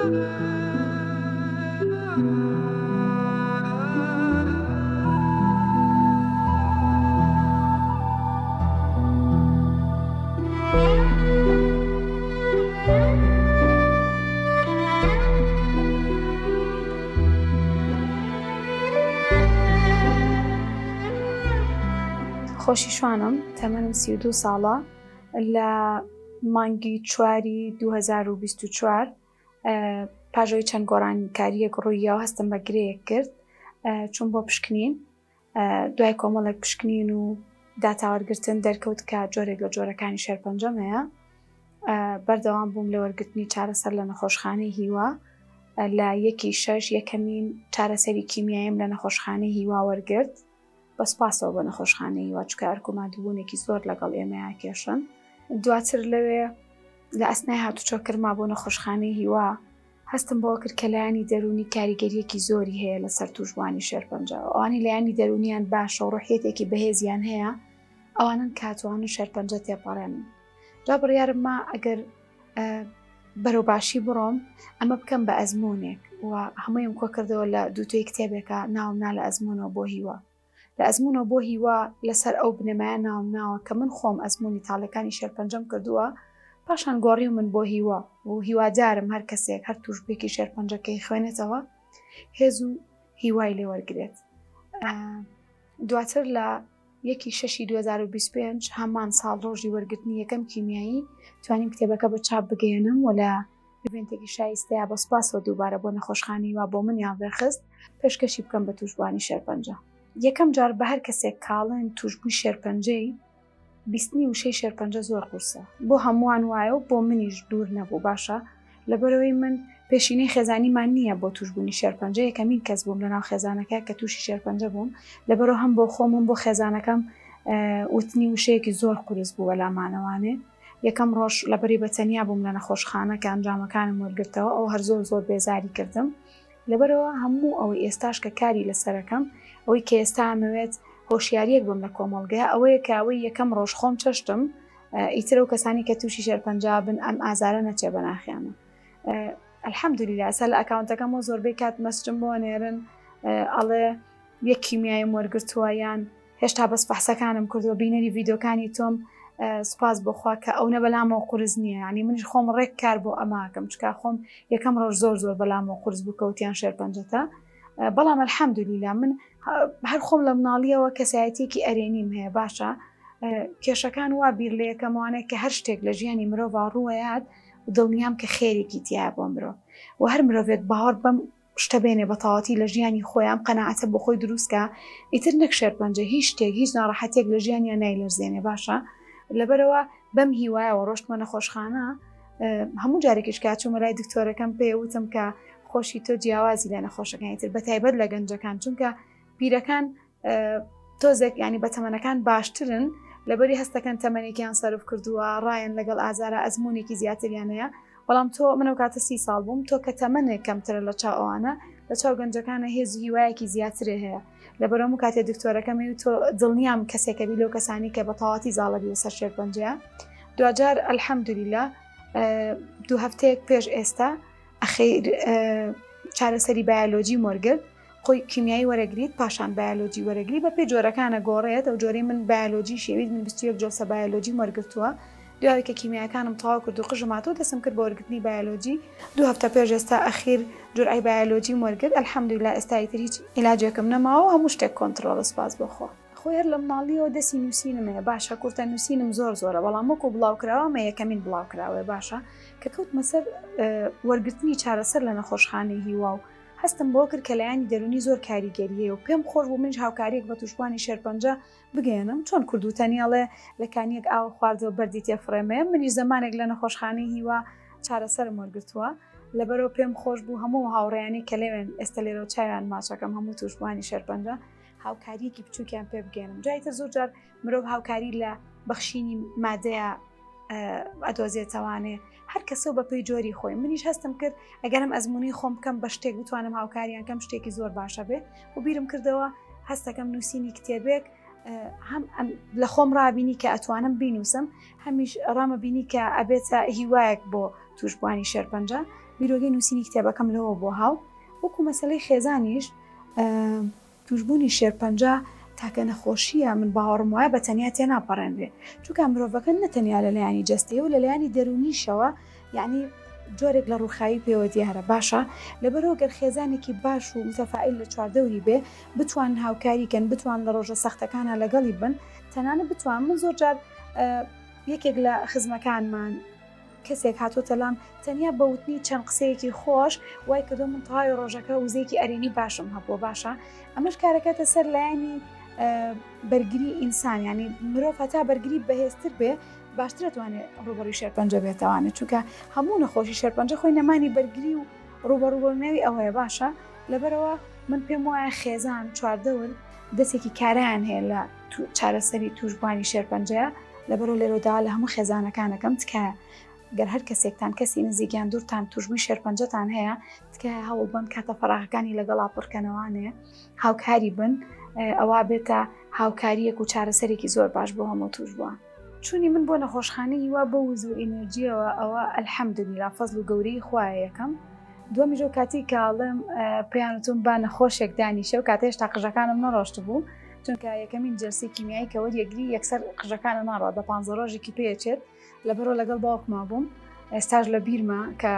خۆشی شوانم تەمەنم 32 ساڵە لە مانگی چواری 2024 پاژەوەی چەند گۆڕانکارییەک ڕوویاو هەستم بە گرێیەک کرد چووم بۆ پشکنین دوای کۆمەڵێک پشکنین و داتا وەرگرتن دەرکەوت کە جۆرێک لە جۆرەکانی شێرپەنجەم هەیە بەردەوام بووم لە وەرگرتنی چارەسەر لە نەخۆشخانەی هیوا لە یەکی شەش یەکەمین چارەسەری کیمیایم لە نەخۆشخانەی هیوا وەرگرت بە سپاسەوە بۆ نەخۆشخانەی هیوا چونکە ئەرک و ماندووبوونێکی زۆر لەگەڵ ئێمەیا کێشن دواتر لەوێ لە ئەسنای هاتوچۆ کرما بۆ نەخۆشخانەی هیوا هەستم بەوە کرد کە لایەنی دەروونی کاریگەرییەکی زۆری هەیە لەسەر تووشبووانی شێرپەنجە، ئەوانەی لایەنی دەروونیان باشە و ڕۆحیەتێکی بەهێزیان هەیە ئەوانەن کە ئەتوانن شێرپەنجە تێپەڕێنن. جا بڕیارم ما ئەگەر بەرەو باشی بڕۆم ئەمە بکەم بە ئەزموونێک و هەموویم کۆکردەوە لە دووتۆی کتێبێکە ناوم نا لە ئەزموونەوە بۆ هیوا. لە ئەزموونەوە بۆ هیوا لەسەر ئەو بنەمایە ناوم ناوە کە من خۆم ئەزموونی تاڵیەکانی شێرپەنجەم کردووە، پاشان گۆڕیومن بۆ هیوا و هیوادارم هەر کەسێک هەر تووشبوویەکی شێرپەنجە کە ئەیخوێنێتەوە هێز و هیوای لێ وەرگرێت. دواتر لە یەکی شەشی 2025 هەمان ساڵ ڕۆژی وەرگرتنی یەکەم کیمیایی توانیم کتێبەکە بە چاپ بگەیەنم و لە ئیڤێنتێکی شایستەیە بە سوپاسەوە دووبارە بۆ نەخۆشخانەی وا بۆ منیان ڕێکخست پێشکەشی بکەم بە تووشبووانی شێرپەنجە. یەکەم جار بە هەر کەسێک کاڵێن تووشبووی شێرپەنجەی، بیستنی وشەی شێرپەنجە زۆر قورسە بۆ هەمووان وایە و بۆ منیش دوور نەبوو باشە لەبەرئەوەی من پێشینەی خێزانیمان نییە بۆ تووشبوونی شێرپەنجە یەکەمین کەس بووم لەناو خێزانەکە کە تووشی شێرپەنجە بووم لەبەرئەوە هەم بۆ خۆم هەم بۆ خێزانەکەم وتنی وشەیەکی زۆر قورس بوو بەلامانەوانێ. یەکەم ڕۆژ لەبەری بە تەنیا بووم لە نەخۆشخانە کە ئەنجامەکانم وەرگرتەوە ئەو هەر زۆر زۆر بێزاری کردم لەبەرەوە هەموو ئەوەی ئێستاش کە کاری لەسەرەکەم ئەوەی کە ئێستا ئەمەوێت هۆشیاریەک بم لە کۆمەڵگەیە ئەوەیە کە ئەوەی یەکەم ڕۆژ خۆم چەشتم ئیتر ئەو کەسانی کە تووشی شێرپەنجە بن ئەم ئازارە نەچێ بە ناخیانە الحەمدللە ئێستا لە ئەکاونتەکەمەوە زۆربەی کات مەسجم بۆ نێرن ئەڵێ یەک کیمیایم وەرگرتووە یان هێشتا بەس فەحسەکانم کردووە بینەری ڤیدۆکانی تۆم سوپاس بۆخوا کە ئەو نە بەلامەوە قورس نییە ینی منیش خۆم ڕێک کار بۆ ئەماکەم چکا خۆم یەکەم ڕۆژ زۆر زۆر بەلامەوە قورس بوو کەوتیان شێرپەنجەتە بەڵام الحەمدللە من هەر خۆم لە مناڵیەوە کەسایەتێکی ئەرێنیم هەیە باشە کێشەکان وا بیر لە یەکەموانە کە هەر شتێک لە ژیانی مرۆڤ ڕووەیات دڵنیام کە خێرێکی تیا بۆ مرۆڤ و هەر مرۆڤێک باوەڕ بەم شتە بێنێ بە تەواوەتی لە ژیانی خۆی ئەم قەناعەتە بۆ خۆی دروست کا ئیتر نەک شێرپەنجە هیچ شتێک هیچ ناڕەحەتیەک لە ژیانیا نایلەرزێنێ باشە لەبەرەوە بەم هیوایەوە ڕۆشتمە نەخۆشخانە هەموو جارێکیش کا چوومە لای دکتۆرەکەم پێ وتم کە خۆشی تۆ جیاوازی لە نەخۆشەکانی تر بە تایبەت لە گەنجەکان چونکە پیرەکان تۆزێک ینی بە تەمەنەکان باشترن لەبەری هەستەکەن تەمەنێکیان سەرف کردووە ڕایەن لەگەڵ ئازارە ئەزمونێکی زیاتریان هەیە بەڵام تۆ من ئەو کاتە سی ساڵ بووم تۆ کە تەمەنێک کەمترە لە چاو ئەوانە لە چاو گەنجەکانە هێز و هیوایەکی زیاترێ هەیە لەبەرەوە و کاتێ دکتۆرەکەم و تۆ دڵنیام کەسێکە بی لەو کەسانی کە بە تەواتی زاڵەبی لەسەر شێرپەنجەیە دواجار الحەمدللە دوو هەفتەیەک پێش ئێستا ئەخیر چارەسەری بایۆلۆجی وەرگرت خۆی کیمیایی وەرەگریت پاشان بایۆلۆجی وەرەگری بە پێی جۆرەکانە گۆڕێت ئەو جۆرەی من بایۆلۆجی شێویت من 21 جۆسە بایۆلۆجیم وەرگرتووە دوای کە کیمیاکانم تەواو کرد و قژم هاتەوە دەستم کرد بە وەرگرتنی بایۆلۆجی دوو هەفتە پێش ئێستا ئەخیر جورعەی بایۆلۆجیم وەرگرت الحمدللە ئێستا ئیتر هیچ عیلاجێکم نەماوە هەموو شتێک کۆنتڕۆڵە سوپاس بۆ خوا. خۆی هەر لە مناڵیەوە دەسی نووسینم هەیە باشە کورتە نووسینم زۆر زۆرە بەڵام وەکو بڵاوکراوە مە یەکەمین بڵاوکراوەیە باشە کە کەوتمە سەر وەرگرتنی چارەسەر لە نەخۆشخانەی هیوا و هەستم بەوە کرد کە لایەنی دەروونی زۆر کاریگەریی و پێم خۆش بوو منیش هاوکارییەک بە تووشبووانی شێرپەنجە بگەیەنم، چۆن کورد وتەنی ئەڵێ لە کانییەک ئاو خواردەوە بەردی تێ فڕێمەیە، منیش زەمانێک لە نەخۆشخانەی هیوا چارەسەرم وەرگرتووە، لەبەرئەوە پێم خۆش بوو هەموو هاوڕێیانی کە لەوێن ئێستە لێرەوە چاویان ماچەکەم هەموو تووشبووانی شێرپەنجە هاوکارییەکی بچووکیان پێ بگەیەنم، جا ئیتر زۆر جار مرۆڤ هاوکاری لە بەخشینی مادەیە ئەدۆزێتەوانێ هەر کەسەو بە پێی جۆری خۆی منیش هەستم کرد ئەگەرم ئەزمموی خۆم بکەم بە شتێک بتوانم هاوکاریان کەم شتێکی زۆر باشە بێ و بیرم کردەوە هەستەکەم نووسینی کتێبێک هەم لە خۆم ڕابینی کە ئەتوانم بینوسم هەمیش ڕامە بینی کە ئەبێتە هیوایەک بۆ توشبووانی شێرپەنجە. بیرۆگەی نووسینی کتێبەکەم لەوە بۆ هاو وەکو مەسەلەی خێزانیش تووشبوونی شێرپەنجە تاکە نەخۆشییە من باوەڕم وایە بە تەنیا تێناپەڕێنرێ چونکە مرۆڤەکە نە تەنیا لە لایەنی جەستەیی و لە لایەنی دەروونیشەوە یعنی جۆرێک لە ڕووخاوی پێوە دیارە باشە لەبەرەوە گەر خێزانێکی باش و متەفائیل لە چواردەوری بێ بتوان هاوکاری کەن بتوان لە ڕۆژە سەختەکانە لەگەڵی بن تەنانەت بتوان من زۆر جار یەکێک لە خزمەکانمان کەسێک هاتۆتە لام تەنیا بە وتنی چەند قسەیەکی خۆش وای کردو من تەواوی ڕۆژەکە وزەیەکی ئەرێنی باشم هەبووە باشە ئەمەش کارەکەتە سەر لایەنی بەرگری ئینسان ینی مرۆڤ هەتا بەرگری بەهێزتر بێ باشترە توانێت ڕوبەڕی شێرپەنجە بێتوانێت چونکە هەموو نەخۆشی شێرپەنجە خۆی نەمانی بەرگری و ڕوبەڕوبوونەوەی ئەوەیە باشە لەبەرەوە من پێم وایە خێزان چواردەور دەستێکی کارایان هەیە لە چارەسەری توشبووانی شێرپەنجەیە لەبەرو لێرەوە داوا لە هەموو خێزانەکانەکەم تکایە گەر هەر کەسێکتان کەسی نزیک یان دوورتان توشبووی شێرپەنجەتان هەیە تکایە هەوڵ بەن کاتە فەراغەکانی لەگەڵا پڕکەنەوانێ هاوکاری بن ئەوا بێتە هاوکاریەک و چارەسەرێکی زۆر باش بۆ هەموو توشبووان. چوونی من بۆ نەخۆشخانەی هیوا بەو وزە و ئینێرجیەوە ئەوە الحمدللە فەزڵ و گەورەی خوایە یەکەم دووەمیش ئەو کاتەی کە ئەڵێم پێیان وتوم با نەخۆشێک دانیشێ و کاتە هێشتا قژەکانم نەڕۆشتبوو چونکە یەکەمین جلسەی کیمیایی کە وەریەگری یەکسەر قژەکانە ناڕات بە پانزە ڕۆژێکی پێچێت لەبەرەوە لەگەڵ باوکما بووم ئێستاش لە بیرمە کە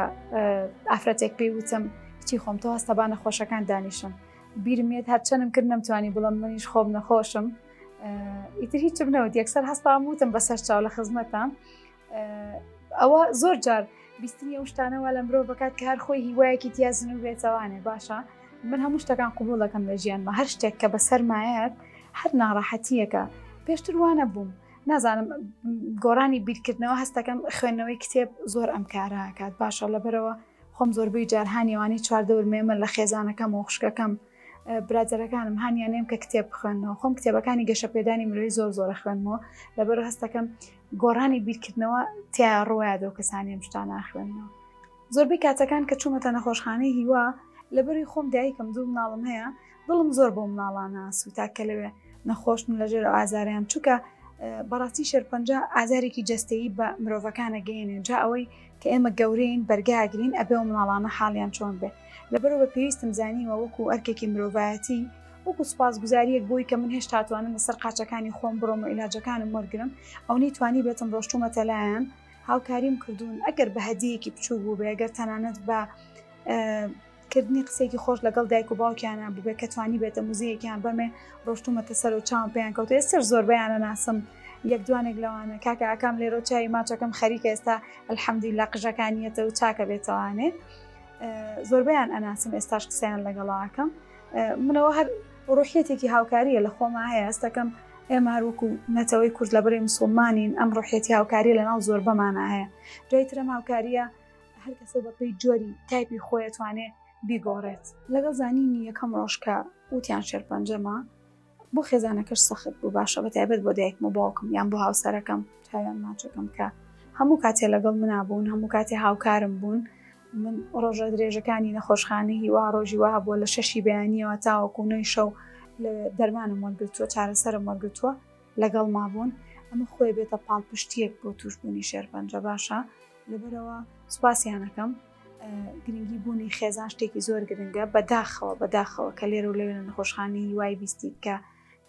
ئافرەتێک پێی وتم کچی خۆم تۆ هەستە با نەخۆشەکان دانیشن بیرم یەت هەرچەنم کرد نەمتوانی بڵم منیش خۆم نەخۆشم ئیتر هیچم نەوت یەکسەر هەستام وتم بەسەر چاو لە خزمەتان ئەوە زۆر جار بیستنی ئەو شتانە وا لە مرۆڤ بکات کە هەر خۆی هیوایەکی تیا زنوو بێتەوانێ باشە من هەموو شتەکان قبوڵ دەکەم لە ژیانمە هەر شتێک کە بەسەرمایەت هەر ناڕەحەتیەکە پێشتر وانە بووم نازانم گۆڕانی بیرکردنەوە هەستەکەم خوێندنەوەی کتێب زۆر ئەم کارە کات باشە لەبەرەوە خۆم زۆربەی جارهانیوانی چواردەور مێمە لە خێزانەکەم و خوشکەکەم برادەرەکانم هانیانێم کە کتێب بخوێنەوە خۆم کتێبەکانی گەشەپێدانی مرۆی زۆر زۆرە خوێنمەوە لەبەر هەستەکەم گۆڕانی بیرکردنەوە تیا ڕوایە دەو کەسانی ئەم شتانە ئەخوێننەوە. زۆربەی کاتەکان کە چوومەتە نەخۆشخانەی هیوا لەبەری خۆم دایکم دوو مناڵم هەیە دڵم زۆر بۆ مناڵانە سووتا کە لەوێ نەخۆشن لەژێر ئازاریان چووکە بەڕاستی شێرپەنجە ئازارێکی جەستەیی بە مرۆڤەکانە گەیەنێ جا ئەوەی کە ئێمە گەورەین بەرگاگرین ئەبێ و مناڵانە حاڵیان چۆن بێ لەبەرەوە بە پێویستم زانیوە وەکو ئەرکێکی مرۆڤایەتی وەکو سوپاسگوزاریەک بۆی کە من هێشتا توانم لەسەر قاچەکانی خۆم بڕۆم و عیلاجەکانم وەرگرم ئەونەی توانی بێتم ڕۆشتومەتە لایان هاوکاریم کردوون ئەگەر بە هەدیەکی بچووک بوو بێ گەر تەنانەت بە کردنی قسێکی خۆش لەگەڵ دایک و باوکیانە بووبێ کە توانی بێتە موزەیەکیان بەمێ ڕۆشتومەتە سەر و چاوم پێیان کەوتە ئێستش زۆربەیانە ناسم یەک دوانێک لەوانە کاکە ئاکام لێرە چاوی ماچەکەم خەریکە ئێستا الحەمدللە قژەکانیەتە و چاکە بێتەوانێ زۆربەیان ئەناسم ئێستاش قسەیان لەگەڵاکەم منەوە هەر ڕۆحیەتێکی هاوکاریە لە خۆما هەیە هەستەکەم ئێمە هەر وەکو نەتەوەی کورد لە بەرەی مسوڵمانین ئەم ڕۆحیەتی هاوکاری لە ناو زۆربەمانە هەیە دوای ترم هاوکاریە هەر کەسە بە پێی جۆری تایپی خۆی توانێ بیگۆڕێت. لەگەڵ زانینی یەکەم ڕۆژ کە وتیان شێرپەنجەمە بۆ خێزانەکەش سەخت بوو باشە بە تایبەت بۆ دایکم و باوکم یان بۆ هاوسەرەکەم چاویان ماچەکەم کە هەموو کاتێ لەگەڵ منا بوون هەموو کاتێ هاوکارم بوون من ڕۆژە درێژەکانی نەخۆشخانەی هیوا ڕۆژی وا هەبووە لە شەشی بەیانیەوە تاوەکو نۆی شەو لەوێ دەرمانم وەرگرتووە چارەسەرم وەرگرتووە لەگەڵ مابوون ئەمە خۆی بێتە پاڵپشتیەک بۆ توشبوونی شێرپەنجە باشە لەبەرەوە سوپاسیانەکەم گرنگی بوونی خێزان شتێکی زۆر گرنگە بەداخەوە بەداخەوە کە لێرە و لەوێ لە نەخۆشخانەی هیوای بیستیت کە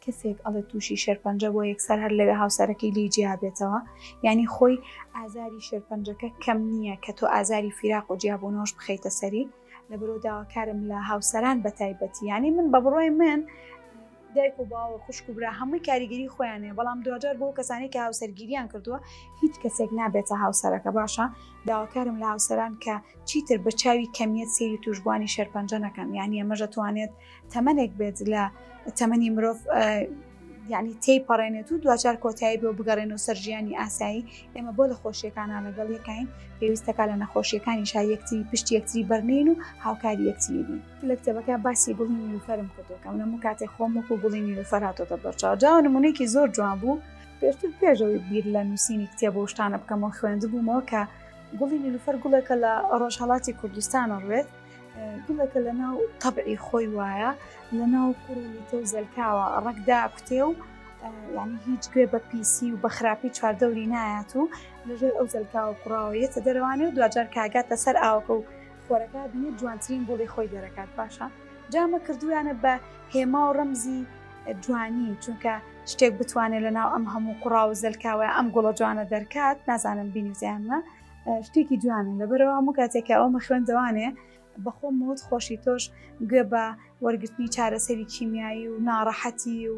کەسێک ئەڵێ تووشی شێرپەنجە بووە یەکسەر هەر لەوێ هاوسەرەکەی لێی جیا بێتەوە یانی خۆی ئازاری شێرپەنجەکە کەم نییە کە تۆ ئازاری فیراق و جیابوونەوەش بخەیتە سەری لەبەرەوە داواکارم لە هاوسەران بە تایبەتی یانی من بە بڕوای من دایک و باوە خوشک و برا هەمووی کاریگەری خۆیان هەیە بەڵام دواجار بۆ کەسانی کە هاوسەرگیریان کردووە هیچ کەسێک نابێتە هاوسەرەکە باشە داواکارم لە هاوسەران کە چیتر بە چاوی کەمیەت سەیری توشبوانی شێرپەنجە نەکەن یانی ئەمەش دەتوانێت تەمەنێک بێت لە تەمەنی مرۆڤ یعنی تێی پەڕێنێت و دوجار کۆتایی بۆ بگەڕێن و سەر ژیانی ئاسایی ئێمە بۆ لە خۆشیەکانە لەگەڵ یەکین پێویستەکە لە نەخۆشیەکانی شا یەکتری پشت یەکتری بەرنین و هاوکاری یەکتری بین لە کتێبەکە باسی گوڵی نیلوفەرم کردووە من هەموو کاتێک خۆم وەکو گوڵی نیلوفەر هاتۆتە بەرچاو جا نمونەیەکی زۆر جوان بوو پێشتر پێشەوەی بیر لە نووسینی کتێب و شتانە بکەمەوە خوێندبوومەوە کە گوڵی نیلوفەر گوڵێکە لە ڕۆژهەڵاتی کوردستانە ڕوێت گوڵێکە لە ناو تەبعی خۆی وایە لە ناو قوڕ و لیتە و زەلکاوە ڕەگدا کوتێ و یعنی هیچ گوێ بە پیسی و بە خراپی چواردەوری نایات و لەژێر ئەو زەلکاوە قوڕاوە یەتە دەرەوانێ و دواجار کاگاتە سەر ئاوەکە و. خۆرەکە بینێت جوانترین گوڵی خۆی دەرەکات باشە جامە کردویانە بە هێما و ڕەمزی جوانی چونکە شتێک بتوانێت لە ناو ئەم هەموو قوڕا و زەلکاوە ئەم گوڵە جوانە دەرکات نازانم بینیوتیانە شتێکی جوانە لەبەرەوە هەموو کاتێکە ئەومە خوێندەوانێ بەخۆم وت خۆشی تۆش گوێ بە وەرگرتنی چارەسەری کیمیایی و ناڕەحەتی و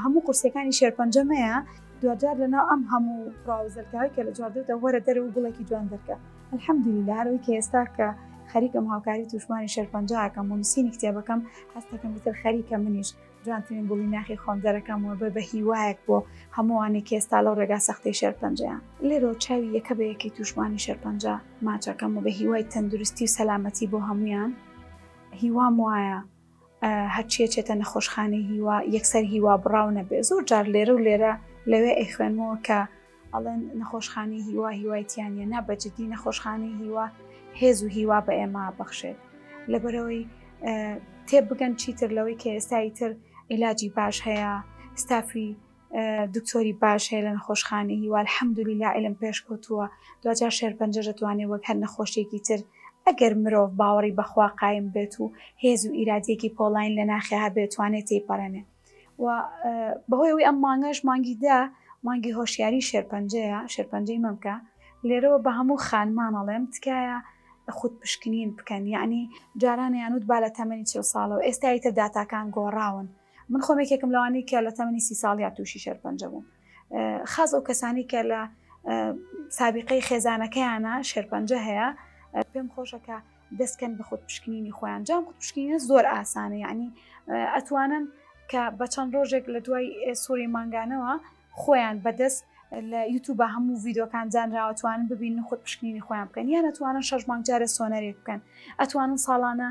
هەموو قورسیەکانی شێرپەنجە مەیە دواجار لەناو ئەم هەموو قوڕا و زەلکاوی کە لە جواردەوتە وەرە دەرەوە و گوڵێکی جوان دەرکە الحمدللە هەرەوەی کە ئێستا کە خەریکم هاوکاری تووشبوانی شێرپەنجە ئەکەم و نووسینی کتێبەکەم هەستەکەم ئیتر خەریکە منیش جوانترین گوڵی ناخی خۆم دەرەکەم و بە هیوایەک بۆ هەمووانی کە ئێستا لەو ڕێگا سەختەی شێرپەنجەیان. لێرەوە چاوی یەکە بە یەکەی تووشبوانی شێرپەنجە ماچەکەم و بە هیوای تەندروستی و سەلامەتی بۆ هەموویان هیوام وایە هەرچی ئەچێتە نەخۆشخانەی هیوا یەکسەر هیوا بڕاو نەبێ زۆر جار لێرە و لێرە لەوێ ئەیخوێنمەوە کە ئەڵێن نەخۆشخانەی هیوا هیوای تیا نیە نا بە جدی نەخۆشخانەی هیوا هێز و هیوا بە ئێمە بەخشێت لەبەرەوەی تێبگەن چیتر لەوەی کە ئێستای تر عیلاجی باش هەیە ستافی دکتۆری باش هەیە لە نەخۆشخانەی هیوا الحمدللە علم پێشکەوتووە دواجار شێرپەنجەش دەتوانێت وەک هەر نەخۆشیێکی تر ئەگەر مرۆڤ باوەڕی بەخوا قایم بێت و هێز و ئیرادیەکی پۆڵاین لە ناخی هەبێت توانێت تێیپەڕێنێ و بەهۆی ئەوەی ئەم مانگەش مانگی دا مانگی هۆشیاری شێرپەنجەیە شێرپەنجەی مەمکە لێرەوە بە هەموو خانمان ئەڵێم تکایە خود پشکنین بکەن یعنی جارانیان وت با لە تەمەنی چل ساڵەوە ئێستا ئیتر داتاکان گۆڕاون من خۆم یەکێکم لەوانەی کە لە تەمەنی سی ساڵیا تووشی شێرپەنجە بووم خاص ئەو کەسانی کە لە سابقەی خێزانەکەیانە شێرپەنجە هەیە پێم خۆشە کە دەستکەن بە خود پشکنینی خۆیان جام خود پشکنینە زۆر ئاسانە یعنی ئەتوانن کە بە چەند ڕۆژێک لە دوای سووری مانگانەوە خۆیان بەدەست لە یوتوبە هەموو ڤیدۆکان دانراوە توانن ببینن خود پشکنینی خۆیان بکەن یان ئەتوانن شەش مانگ جارێ سۆنەرێک بکەن ئەتوانن ساڵانە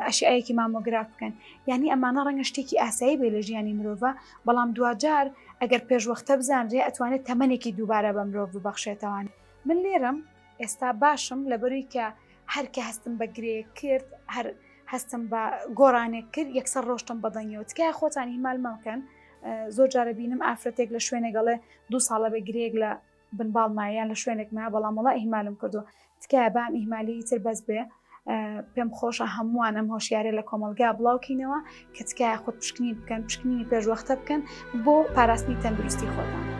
ئەشیعەیەکی مامۆگراف بکەن یعنی ئەمانە ڕەنگە شتێکی ئاسایی بێ لە ژیانی مرۆڤە بەڵام دواجار ئەگەر پێشوەختە بزانرێ ئەتوانێت تەمەنێکی دووبارە بە مرۆڤ ببەخشێتەوان من لێرەم ئێستا باشم لەبەروی کە هەر کە هەستم بە گرێیەک کرد هەر هەستم بە گۆڕانێک کرد یەکسەر ڕۆشتم بە دەنگیەوە تکایە خۆتان ئیهمال مەکەن زۆر جارە بینم ئافرەتێک لە شوێنێک ئەڵێ دوو ساڵە بە گرێیەک لە بن باڵما یان لە شوێنێک ما بەڵام وەڵا ئیهمالم کردو تکایە بام ئیهمالی تر بەس بێ پێم خۆشە هەمووان ئەم هۆشیارە لە کۆمەڵگا بڵاوکەینەوە کە تکایە خۆت پشکنین بکەن پشکنینی پێشوەختە بکەن بۆ پاراستنی تەندروستی خۆتان.